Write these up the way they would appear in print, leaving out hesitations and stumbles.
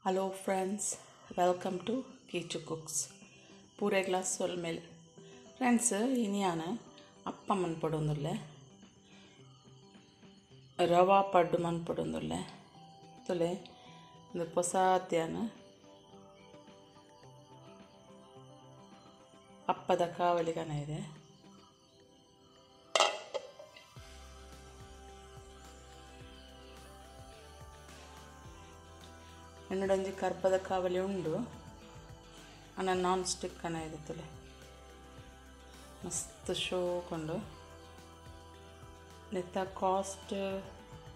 Hello friends, welcome to Keechu cooks. ಪೂರೆ glass ಸೊಲ್ಮೇಲೆ friends, ಇನಿಯಾನ ಅಪ್ಪ ಮನ್ಪಡೊಂದುಲ್ಲೆ, ರವಾ ಪಡ್ಡು ಮನ್ಪಡೊಂದುಲ್ಲೆ. ತುಲೆ ಒಂದು ಪೊಸಾತ್ಯಾನ ಅಪ್ಪದ ಕಾವಲಿಗನ ಇದೆ. ಎನ್ನಡೊಂಜಿ ಕರ್ಬದ ಕಾವಲಿ ಉಂಡು, ಅನ್ನ ನಾನ್ ಸ್ಟಿಕ್ ಅನ್ನ ಇದೆ. ತುಲೆ ಮಸ್ತ್ ಶೋಕೊಂಡು ನೆತ್ತ ಕಾಸ್ಟ್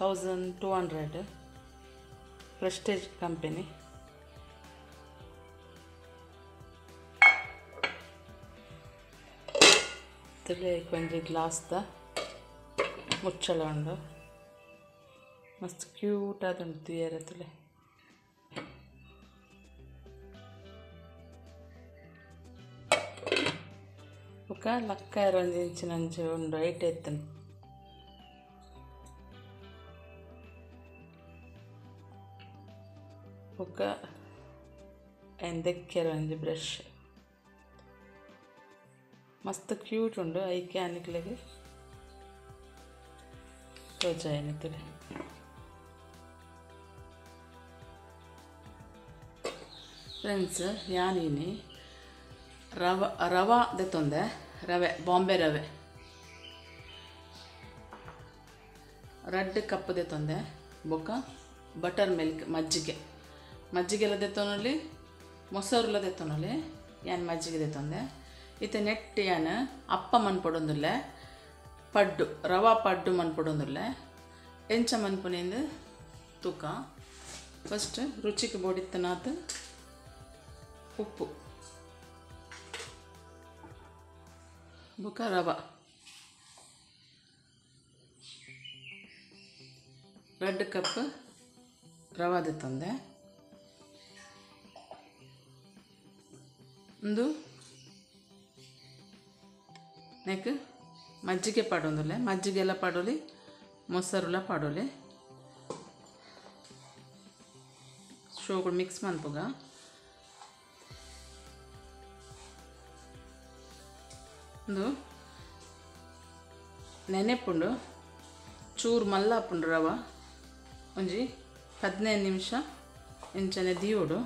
1200, ಪ್ರೆಸ್ಟೇಜ್ ಕಂಪೆನಿ. ತುಲೆ ಒಂಜಿ ಗ್ಲಾಸ್ದ ಮುಚ್ಚಳ ಉಂಡು, ಮಸ್ತ್ ಕ್ಯೂಟ್ ಆದುಂಡು ತುಯರೆ. ತುಲೆ ಬೊಕ ಲಕ್ಕಾಯರ ಒಂಜಿ ಇಂಚಿನ ಒಂಜಿ ಉಂಡು ಐಟ್ ಎತ್ತುಂಡು. ಬೊಕ ಐನ್ ದೆಕ್ಕೆರ ಒಂಜಿ ಬ್ರಷ್ ಮಸ್ತ್ ಕ್ಯೂಟ್ ಉಂಡು. ಐಕೆ ಅನಿಕ್ಲೆಗ್ ತೋಜಾಯನೆ. ತುಲೆ ಫ್ರೆಂಡ್ಸ್, ಯಾನಿನಿ ರವ ರವಾ ದೆತ್ತೊಂದೆ, ರವೆ ಬಾಂಬೆ ರವೆ 2 ಕಪ್ ದೆತ್ತೊಂದೆ. ಬೊಕ್ಕ ಬಟರ್ ಮಿಲ್ಕ್ ಮಜ್ಜಿಗೆ, ಮಜ್ಜಿಗೆಲ್ಲ ದೆತ್ತೊನೊಲಿ, ಮೊಸರುಲ ದೆತ್ತೊನೊಲಿ. ಯಾನ್ ಮಜ್ಜಿಗೆ ದೆತ್ತೊಂದೆ. ಇತ್ತೆ ನೆಟ್ ಯಾನ್ ಅಪ್ಪ ಮನ್ಪೊಡೊಂದುಲ್ಲೆ, ಪಡ್ಡು ರವಾ ಪಡ್ಡು ಮನ್ಪೊಡೊಂದುಲ್ಲೆ. ಎಂಚ ಮನ್ಪುನಿಂದು ತೂಕ. ಫಸ್ಟ್ ರುಚಿಗೆ ಬೋಡಿತ್ತನಾತ್ ಉಪ್ಪು, ಬೊಕ ರವ 2 ಕಪ್ ರವಾ ದೆತ್ತೊಂದೆ. ಒಂದು ನೆಕ್ ಮಜ್ಜಿಗೆ ಪಾಡೊಂದುಲ್ಲೆ, ಮಜ್ಜಿಗೆಲ್ಲ ಪಾಡೊಲಿ, ಮೊಸರುಲ ಪಾಡೊಲಿ. ಶೋಗಳು ಮಿಕ್ಸ್ ಮನ್ಪುಗ. ಒಂದು ನೆನೆಪುಂಡು ಚೂರು ಮಲ್ಲಾಪುಂಡು ರವ ಒಂಜಿ 15 ನಿಮಿಷ ಇಂಚನೆ ದೀವೊಡು.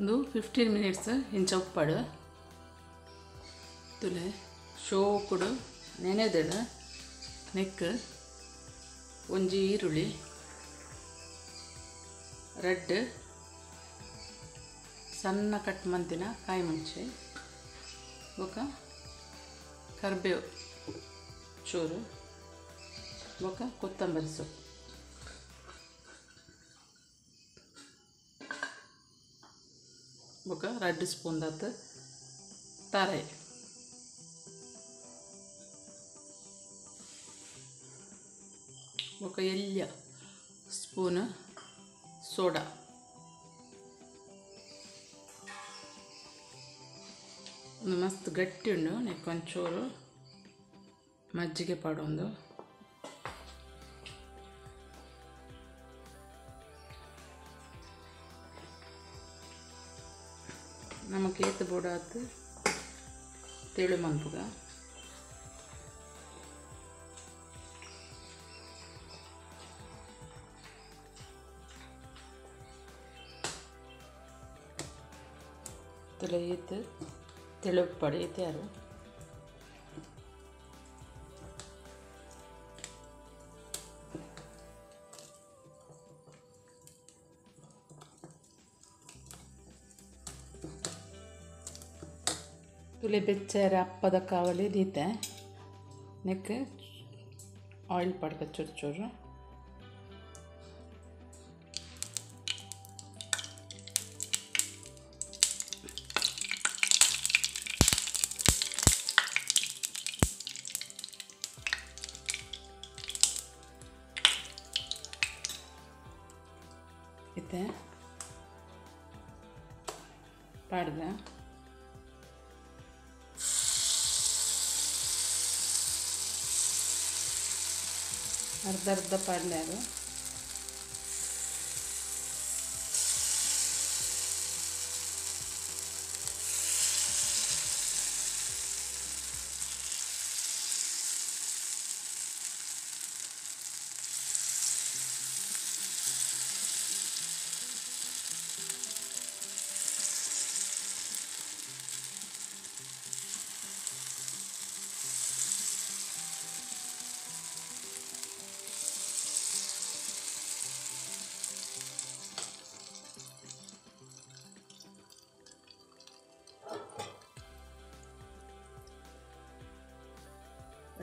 ಒಂದು 15 ಮಿನಿಟ್ಸ್ ಇಂಚ ಉಪ್ಪಾಡು. ತುಲೆ ಶೋಕುಡು ನೆನೆದೆಡು. ನೆಕ್ ಒಂಜಿ ಈರುಳ್ಳಿ, 2 ಸಣ್ಣ ಕಟ್ ಮಂತಿನ ಕಾಯಿ ಮುಂಚೆ, ಬೊಕ ಕರ್ಬೇವು ಚೂರು, ಬೊಕ ಕೊತ್ತಂಬರಿ ಸೊಪ್ಪು. ಬೊಕ 2 ಸ್ಪೂನ್ ದಾತ್ ತಾರೆ. ಬೊಕ ಎಲ್ಯ ಸ್ಪೂನ್ ಸೋಡಾ. ಒಂದು ಮಸ್ತ್ ಗಟ್ಟಿ ಉಂಡು. ನೆಕ್ ಒಂಚೂರು ಮಜ್ಜಿಗೆ ಪಾಡೊಂದು. ನಮಕ್ ಏತ್ ಬೋಡಾತ್ ತೆಳು ಮನ್ಪುಗ. ತುಲೆ ಏತ್ ತೆಳು ಪಡಿ ಯಾರು. ತುಲೆ ಬೆಚ್ಚಾರ ಅಪ್ಪದ ಕಾವಲಿ ದೀತೆ ನೆಕ್ ಆಯಿಲ್ ಪಾಡ್ಕ ಚೂರು ಚೂರು ಇತ್ತೆ ಪಾಡ್ದ ಅರ್ಧ ಅರ್ಧ ಪಾಡಲೆ ಅದು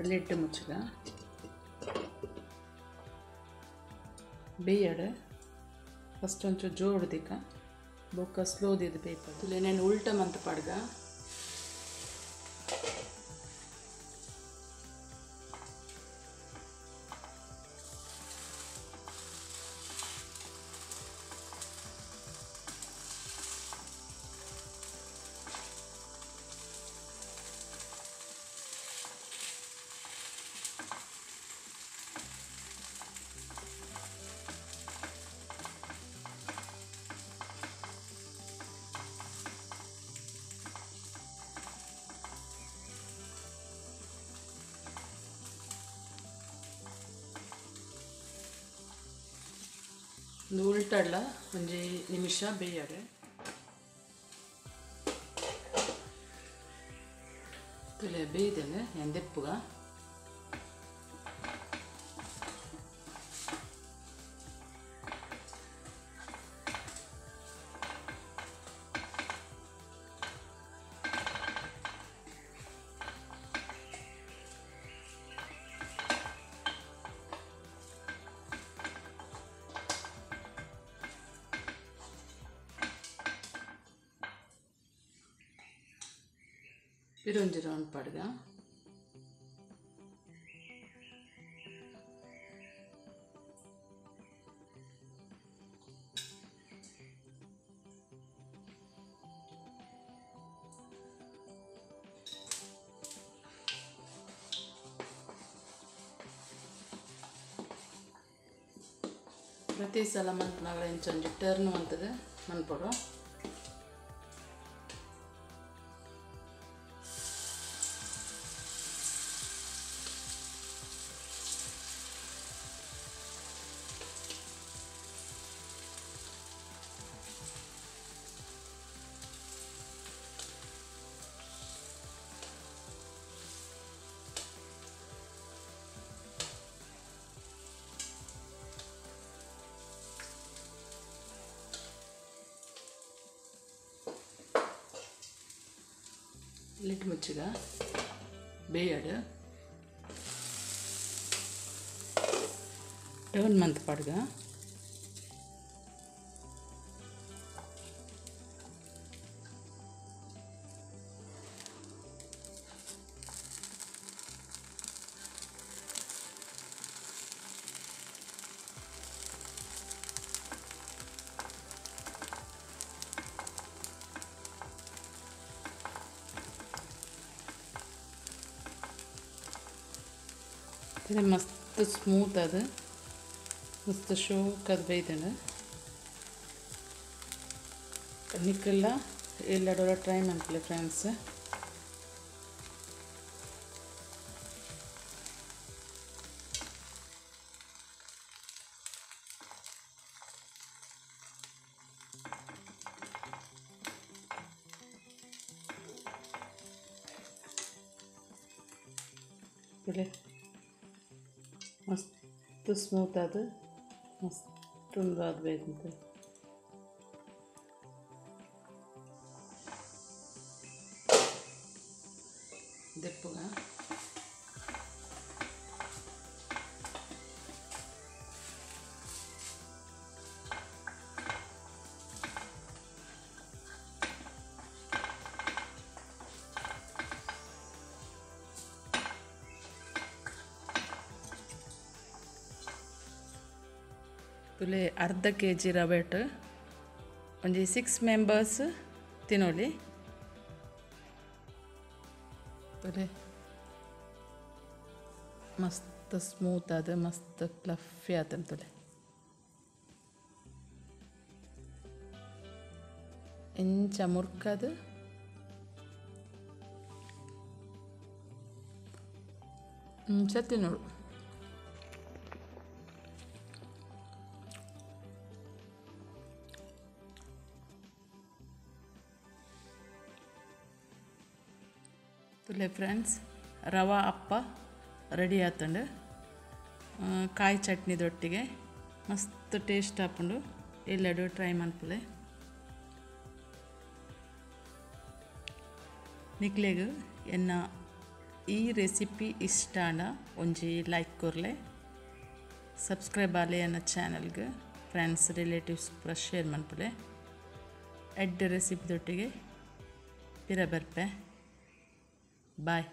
ಲಿಡ್ ಮುಚ್ಚಗ ಬೇಯಡು ಫಸ್ಟ್ ಒಂಚೂರು ಜೋಡ್ದಿಕ್ಕ ಬೊಕ್ಕ ಸ್ಲೋ ದಿದ್ದು ಬೇಯ್ಪದು ತುಲೆ ನಾನು ಉಲ್ಟ ಮಂತ ಪಾಡ್ಗ ಒಂದು ಉಲ್ಟಡ್ಲ ಒಂಜಿ ನಿಮಿಷ ಬೇಯಡೆ ತುಲೆ ಬೇಯ್ದೇನೆ ಎಂದೆಪ್ಪುಗ ಪಿರೊಂಜಿ ರೌಂಡ್ ಪಾಡ್ಗ ಪ್ರತಿ ಸಲ ಮನ್ಪುನಗ ಇಂಚ ಒಂಜಿ ಟರ್ನ್ ಮಂತುದು ಮನ್ಪೊಡು. ಲಿಡ್ ಮುಚ್ಚಿಗ ಬೇಯಡು ಟರ್ನ್ ಮಂತ್ ಪಾಡ್ಗ ಮಸ್ತ್ ಸ್ಮೂತ್ ಅದು ಮಸ್ತ್ ಶೋಕ್ ಅದು ಬೇಯ್ತಂಡು ನಿಕ್ಕೆಲ್ಲ ಎಲ್ಲಡೋರ ಟ್ರೈ ಮಾಡ್ತಿಲ್ಲ ಫ್ರೆಂಡ್ಸ್. ಮಸ್ತ್ ಸ್ಮೂತ್ ಅದು ಮಸ್ತ್ ಒಂದು ಅದು ಬೇಕಂತ. ದೆಪ್ಪುಗ ತುಲೆ ಅರ್ಧ ಕೆ ಜಿ ರವೆಟ್ ಒಂಜಿ 6 ಮೆಂಬರ್ಸ್ ತಿನೊಲಿ. ತುಲೆ ಮಸ್ತ್ ಸ್ಮೂತ್ ಆದ್ ಮಸ್ತ್ ಫ್ಲಫಿ ಆತಂದ್ ತುಲೆ. ಇಂಚ ಮುರ್ಕದ್ ಇಂಚ ತಿನೊಡು. ತುಲೆ ಫ್ರೆಂಡ್ಸ್, ರವಾ ಅಪ್ಪ ರೆಡಿ ಆತಂಡು. ಕಾಯಿ ಚಟ್ನಿದೊಟ್ಟಿಗೆ ಮಸ್ತ್ ಟೇಸ್ಟ್ ಆಪುಂಡು. ಎಲ್ಲೆಡು ಟ್ರೈ ಮನ್ಪುಲೆ. ನಿಕ್ಲೆಗ್ ಎನ್ನ ಈ ರೆಸಿಪಿ ಇಷ್ಟ ಆಂಡ ಒಂಜಿ ಲೈಕ್ ಕೊರ್ಲೆ, ಸಬ್ಸ್ಕ್ರೈಬ್ ಆಲೆ ಎನ್ನ ಚಾನಲ್ಗೆ, ಫ್ರೆಂಡ್ಸ್ ರಿಲೇಟಿವ್ಸ್ ಪೂರ ಶೇರ್ ಮನ್ಪುಲೆ. ಎಡ್ಡೆ ರೆಸಿಪಿದೊಟ್ಟಿಗೆ ಪಿರ ಬರ್ಪೆ. ಬಾಯ್.